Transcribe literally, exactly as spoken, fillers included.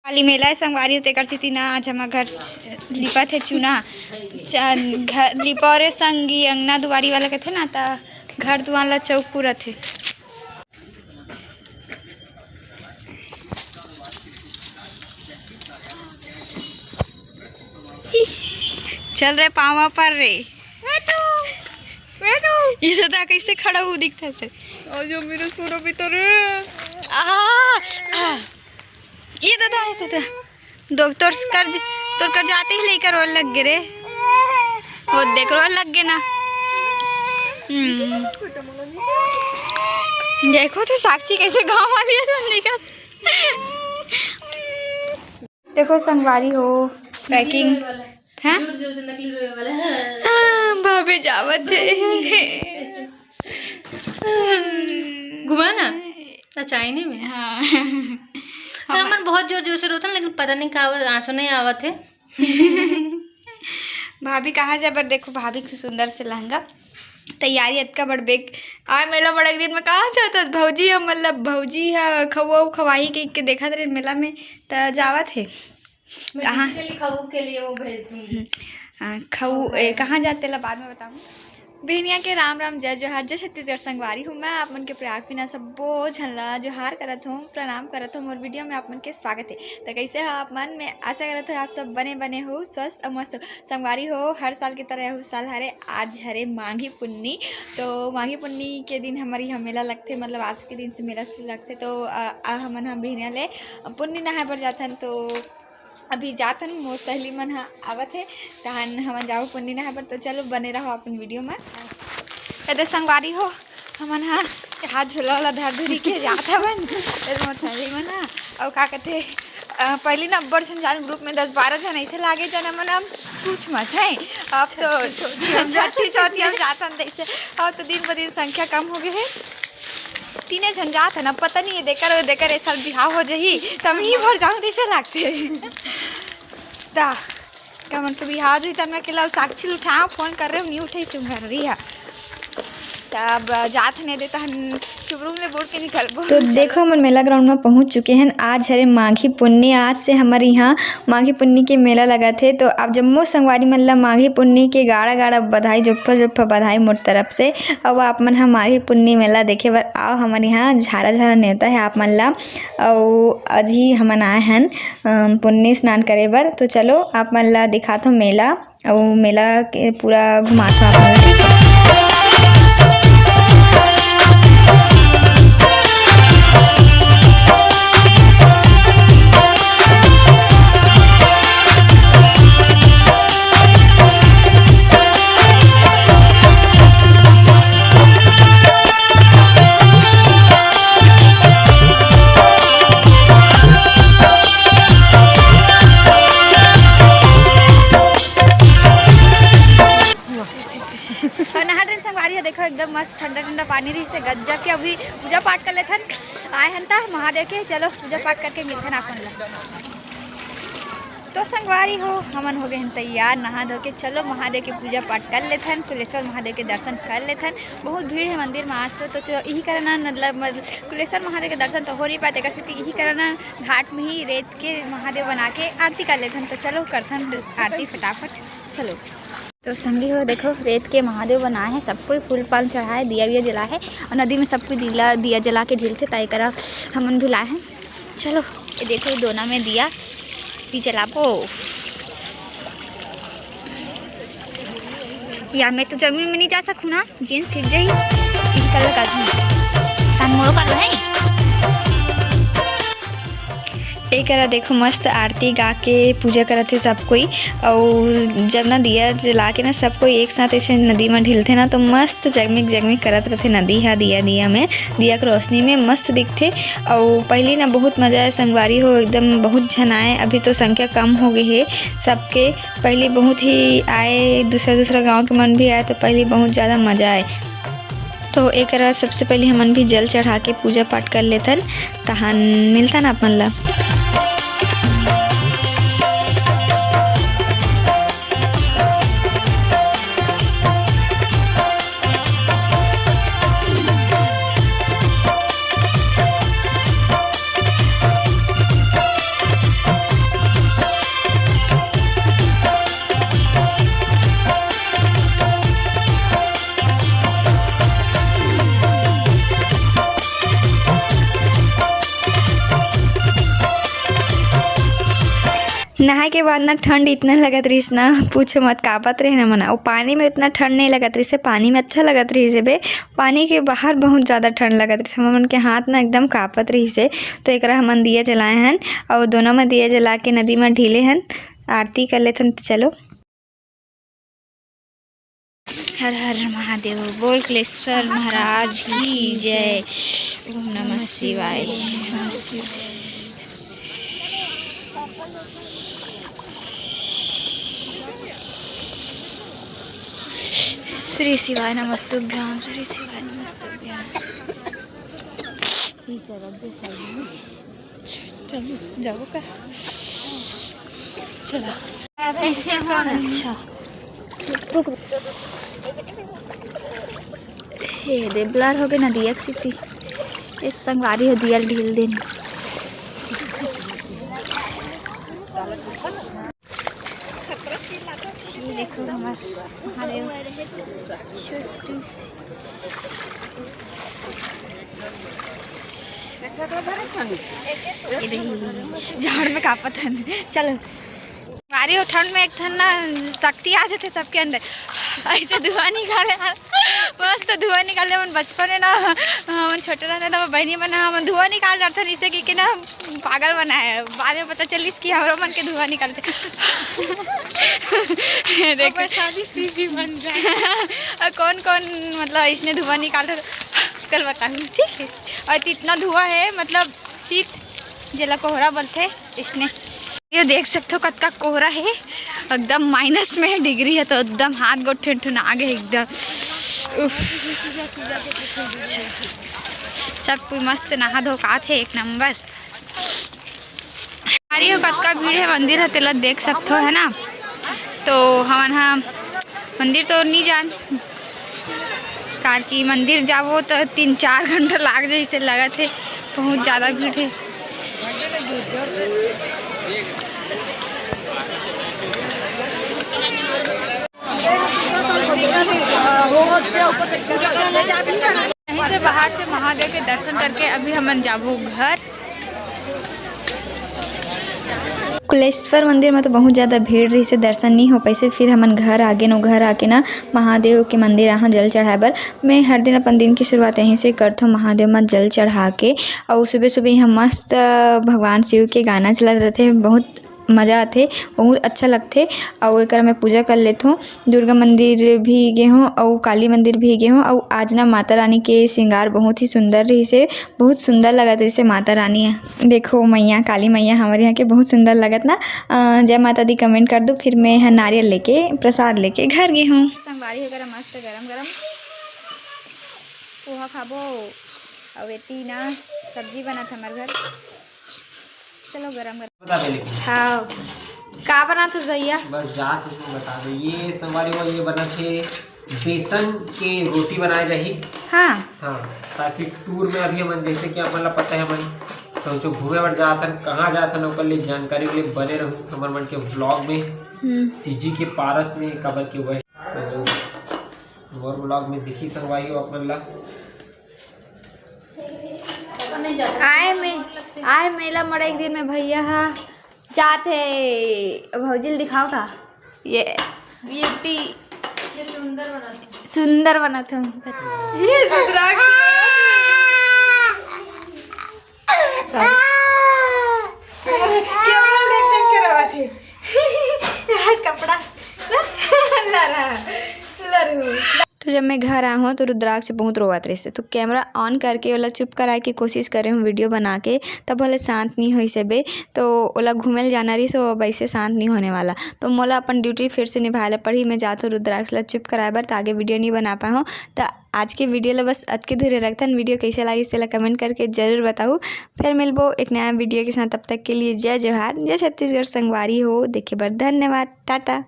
काली मेला हे संगवारी, तेकर सेती ना आज हमर घर लिपत हे चूना। च-, घर लिपो रे संगी, अंगना दुआरी वाला कथे ना, त घर दुआर ला चौक पुरत हे। चल रे पावा पर रे। ये तो कैसे खड़ा हुआ दिखता है सर? और जो मेरे सूरज भी तो रे। आ, आ। ये दादा, ये दादा। दो, तोर कर, तोर कर जाते ही लेकर रोने लग गए रे। वो देख, रोने लग गए ना। हम्म। देखो तो साक्षी कैसे गाँव वाली है, तुम देखा। देखो संगवारी हो, packing। हाँ? जोर जोर से नकली रोए वाला। हाँ, भाभी जावत है। घुमा ना। अच्छा, आईने में। हाँ। हाँ, मन बहुत जोर जोर से रोता ना, लेकिन पता नहीं का आवत, आंसू नहीं आवत है। भाभी कहाँ जाए बर, देखो भाभी के सुंदर से लहंगा, तैयारी अतका बड़ बेग। आय मेला बड़ा दिन में कहाँ जाता भौजी, हम मतलब भौजी है खवा खवाही के, के देखा थे मेला में, त जावत है। मैं कहाँ? दीदी के लिए, खाऊ के लिए वो भेज दूंगी। हम्म। हाँ, खाऊ, ए, कहाँ जाते ला बाद में बताऊँ। बहनिया के राम राम, जय जोहार, जय छत्तीसगढ़ संगवारी हो। मैं आप मन के प्रयाग पिना सब्बो झन ला जोहार करत हूँ, प्रणाम करत हूँ। मोर video में आप मन के स्वागत है। तो कैसे हो आप मन? मैं आशा करत हूँ आप सब बने बने हो, स्वस्थ और मस्त हो। संगवारी हो, हर साल की तरह यहू साल हरे, आज हरे माघी पुन्नी। तो माघी पुन्नी के दिन हमारे यहाँ मेला लगथे, मतलब आज के दिन से मेला से लगथे। तो अ, अ, हमन ह बहनिया ले पुन्नी नहाए बर जाथन। तो अभी जाथन, मोर सहेली मन ह आवत हे, तहन हमन जाबो पुन्नी नहाए बर। तो चलो बने रहो अपन video में। एदे संगवारी हो, हमन ह हाथ झोला वाला धर धुरी के जात हवन। एदे मोर सहेली मन ह, अउ का कथे, अ, पहली ना अब्बड़ झन जान group में दस बारह झन ऐसे लागे जन मन, अब कुछ मत है। अब तो छठी चौथी हम जात हन तैसे, अब तो दिन ब दिन संख्या कम हो गए है। तीने झन जात हन, अब पता नहीं ये देकर, वो देकर, ये साल बिहाव हो जही, त मैं ही भर जाऊँ, तैसे लागथे। दा, का मन के बिहाव जही, तब मैं अकेला साक्षी ल उठाऊँ, phone कर रहे हो, नहीं उठाई सुंघर रही है। तब जात हन, ये देता हन, चुबरूम ले बोल के निकलबो। तो चलो। देखो, हमन मेला ground में पहुंच चुके हैं। आज हरे माघी पुन्नी, आज से हमर यहाँ माघी पुन्नी के मेला लगत हे। तो आप जम्मो संगवारी मन ला माघी पुन्नी के गाड़ा गाड़ा बधाई, जोप्फा जोप्फा बधाई मोर तरफ से। अउ आप मन ह माघी पुन्नी मेला देखे बर आओ, हमर यहाँ झारा झारा नेवता है आप मन ला। अउ अजी हमन आए हन, अम, पुन्नी स्नान करे बर। तो चलो आप मन ला दिखात हो मेला, अउ मेला के पूरा घुमात हो आप मन ला, ठीक है? अउ नहा ड्रेन संगवारी हो, देखो एकदम मस्त ठंडा ठंडा पानी रहिस हे, गजब के। अभी पूजा पाठ कर लेथन, आए हन त महादेव के। चलो पूजा पाठ करके मिलथन आप मन ला। तो संगवारी हो, हमन हो गए हन तैयार नहा धो के। चलो महादेव के पूजा पाठ कर लेथन, कुलेश्वर महादेव के दर्शन कर लेथन। बहुत भीड़ है मंदिर में आज तो, तो चो-, यही कारण ना, मतलब, मतलब, कुलेश्वर महादेव के दर्शन तो हो नहीं पाए, तेकर सेती यही कारण ना घाट में ही रेत के महादेव बना के आरती कर लेथन। तो चलो करथन आरती फटाफट, चलो। तो संगी हो, देखो, रेत के महादेव बनाए हैं, सब कोई फूल पान चढ़ाए, दिया विया जलाए है, और नदी में सब कोई दिला, दिया जला के ढिलथे, ताई करा हमन भी लाए हैं। चलो, ये देखो, दोना में दिया भी जलाबो। या मैं तो जमीन में नहीं जा सकूँ ना, jeans भीग जाही, इही कर लगा दूँ। तन मोरो कर लो है। एकरा देखो, मस्त आरती गा के पूजा करत हे सब कोई। अउ जब ना दिया जला के ना सब कोई एक साथ ऐसे नदी में ढिलथे ना, तो मस्त जगमिग जगमिग करत रथे नदी हा दिया, दिया में, दिया के रोशनी में मस्त दिखथे। अउ पहली ना बहुत मजा आए संगवारी हो, एकदम बहुत झन आए। अभी तो संख्या कम हो गई है सबके, पहली बहुत ही आए, दूसरा दूसरा गांव के मन भी आए, तो पहली बहुत ज़्यादा मजा आए। तो एकरा सबसे पहले हमन भी जल चढ़ा के पूजा पाठ कर लेथन, तहन मिलथन आप मन ला। नहाए के बाद ना ठंड इतना लगत रहिस ना, पूछो मत, कांपत रहे ना मन। अउ पानी में इतना ठंड नहीं लगत रहिस हे, पानी में अच्छा लगत रहिस हे बे। पानी के बाहर बहुत ज्यादा ठंड लगत रहिस हे, हमन के हाथ ना एकदम कांपत रहिस हे। तो एकरा हमन दिया जलाए हन, अउ दोनों में दिया जला के नदी में ढीले हन, आरती कर लेथन। तो चलो। हर हर महादेव, बोल कुलेश्वर महाराज की जय। ओम नमः शिवाय। श्री शिवाय नमस्तुभ्यं, श्री शिवाय नमस्तुभ्यं। चलो, जाओ का? चला। अच्छा। हे दे, blur हो गए ना दिया के सेती। ए संगवारी हो, दिया ढील देन। ये देखो हमार महादेव। ये देखो, झाड़ में कांपत हन। चलो। अरे, वो ठंड में एक ठन ना शक्ति आ जाथे सबके अंदर। ऐसे धुआं निकाले, मस्त धुआं निकाले। हमन बचपन में ना, हमन छोटे रहते ना, बहिनी मन हमन धुआं निकाल डरथन, इसे कि, कि ना पागल बनाए। बाद में पता चलिस कि हमरो मन के धुआं निकालथे। देख। अब शादी सी भी बन जाए। और कौन कौन मतलब इसने धुआं निकालथे, कल बताऊँ, ठीक है। और इतना धुआं है, मतलब शीत, जेला कोहरा बोलथे, इसने। ये देख सकते हो कतका कोहरा है, एकदम minus में है degree है, तो एकदम हाथ गोड़ ठिनठिना गे एकदम। उफ। सब कोई मस्त नहा धो के आथे, एक नंबर। अरे, कतका भीड़ है मंदिर है, तेला देख सकते हो, है ना? तो हमन हा मंदिर तो नहीं जान, काबर कि मंदिर जाबो तो तीन चार घंटा लाग जाही, से लगत हे, बहुत ज़्यादा भीड़ है। यहीं से बाहर से महादेव के दर्शन करके अभी हमन जाबो घर। कुलेश्वर मंदिर म तो बहुत ज़्यादा भीड़ रहिसे, दर्शन नहीं हो पाइसे। फिर हमन घर आ गेन, अउ घर आके ना महादेव के मंदिर आहा जल चढ़ाए बर। मैं हर दिन अपन दिन की शुरुआत यहीं से करथों, महादेव म जल चढ़ा के। अउ सुबह सुबह यहाँ मस्त भगवान शिव के गाना चलत रहथे, बहुत मज़ा आथे, बहुत अच्छा लगथे। अउ एकर मैं पूजा कर लेथों। दुर्गा मंदिर भी गे हों अउ काली मंदिर भी गे हों। अउ आज ना माता रानी के श्रृंगार बहुत ही सुंदर रहिसे, बहुत सुंदर लगत रहिसे माता रानी। देखो मैया, काली मैया हमर यहाँ के बहुत सुंदर लगत ना। अ, जय माता दी comment कर दो, फिर मैं यहाँ नारियल लेके, प्रसाद लेके घर गे हों। संगवारी हो गरम, मस्त गरम गरम पोहा खाबो, अउ एती ना सब्जी बनत हमर घर। चलो गरम गरम। बता दे लेकिन। हाँ, का बनात हस भैया? बस जात हस, बता दे। ये संगवारी हो, ये बनत हे बेसन के रोटी बनाए जाही। हाँ। हाँ, ताकि tour में अभी हमन, जैसे कि आप मन ला पता है, हमन तो जो घूमे बर जात हन, कहाँ जात हन, ओकर लिए जानकारी के लिए बने रहू हमर मन के vlog में। हम्म। CG के पारस में, काबर के वह तो मोर vlog में दिखी संगवारी हो आप मन ला। आए में, आए मेला मड़ई के दिन में भैया हा जात हे, भौजी ल दिखाओ का? ये beauty। ये सुंदर बनत हे। सुंदर बनत हे। ये रुद्राक्ष। Sorry। Camera देख देख के रोवत हे। आज कपड़ा लरा, लरू। तो जब मैं घर आए हों तो रुद्राक्ष बहुत रोवत रहिसे, तो camera on करके ओला चुप कराए के कोशिश करे हों video बना के, तब ओला शांत नहीं होइस हे बे। तो ओला घूमे ल जाना रहिस, वो अब ऐसे शांत नहीं होने वाला। तो मोला अपन duty फिर से निभाए ला पड़ही। मैं जात हों रुद्राक्ष ला चुप कराए बर, त आगे video नहीं बना पाए हों। त आज के video ला बस अतके धुरे रखथन। Video कैसे लागिस तेला comment करके जरूर बताहू। फिर मिलबो एक नया video के साथ, तब तक के लिए जय जोहार, जय छत्तीसगढ़ संगवारी हो। देखे बर धन्यवाद, टाटा।